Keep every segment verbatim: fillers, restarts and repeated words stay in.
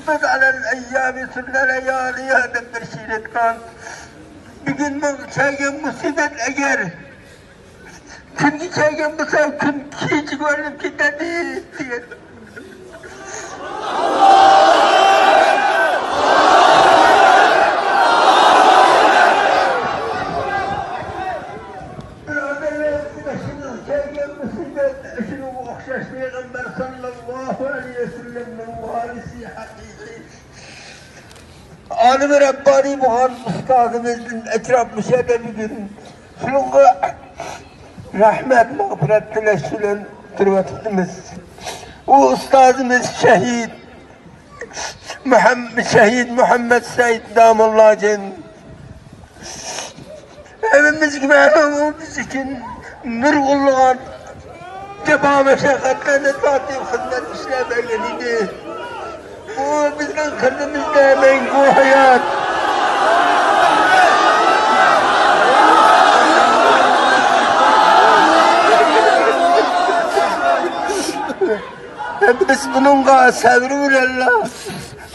بىز ئالەل ئەييامى سۈننە لەيالىھا دەپ بىر شېئىر ئېيتقان. بۈگۈن ماڭا كەلگەن مۇسىبەت ئەگەر كۈنگە كەلگەن بولسا، كۈن كېچىگە ئايلىنىپ كېتەتتى دېگەن. بۇرادەرلەر، مۇشۇنىڭ كەلگەن مۇسىبەت شۇنىڭغا ئوخشاش پەيغەمبەر ساللاللاھۇ ئەلەيھى ۋەسەللەمنىڭ ۋارىسى ھەقىقىي ئالىمى رەببانىي بولغان ئۇستازىمىزدىن ئەتراپ مۇشۇ يەردە بۈگۈن شۇنىڭغا رەھمەت، مەغپىرەت تىلەش بىلەن تۇرۇۋاتىمىز. ئۇ ئۇستازىمىز شەھىد مۇھەم-، شەھىد مۇھەممەد سەئىد داموللاجان ھەممىمىزگە مەلۇم، ئۇ بىز ئۈچۈن نۇرغۇنلىغان جاپا مەشەققەتلەرنى تارتىپ خىزمەت ئىشلەپ بەرگەن ئىدى. ئۇ بىزنىڭ قېنىمىزدا مەڭگۈ ھايات. بىز بۇنىڭغا سەۋر بىلەنلا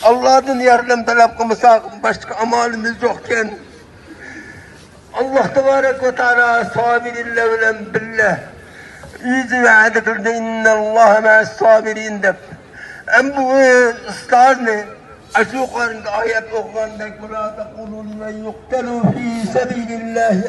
ئاللادىن ياردەم تەلەپ قىلمىساق، باشقا ئامالىمىز يوقكەن. ئاللا تەبارەك ۋە تائالا سابىرىنلار بىلەن بىللە ئۆزى ۋەدە قىلدى، «ئىننەللاھە مەئەس سابىرىن» دەپ. ئەمدى بۇ ئۇستازنى ئاشۇ يۇقىرىدا ئايەت ئوقۇغاندەك، «ۋە لا تەقۇلۇ لىمەن يۇقتەلۇ فى سەبىلىللاھى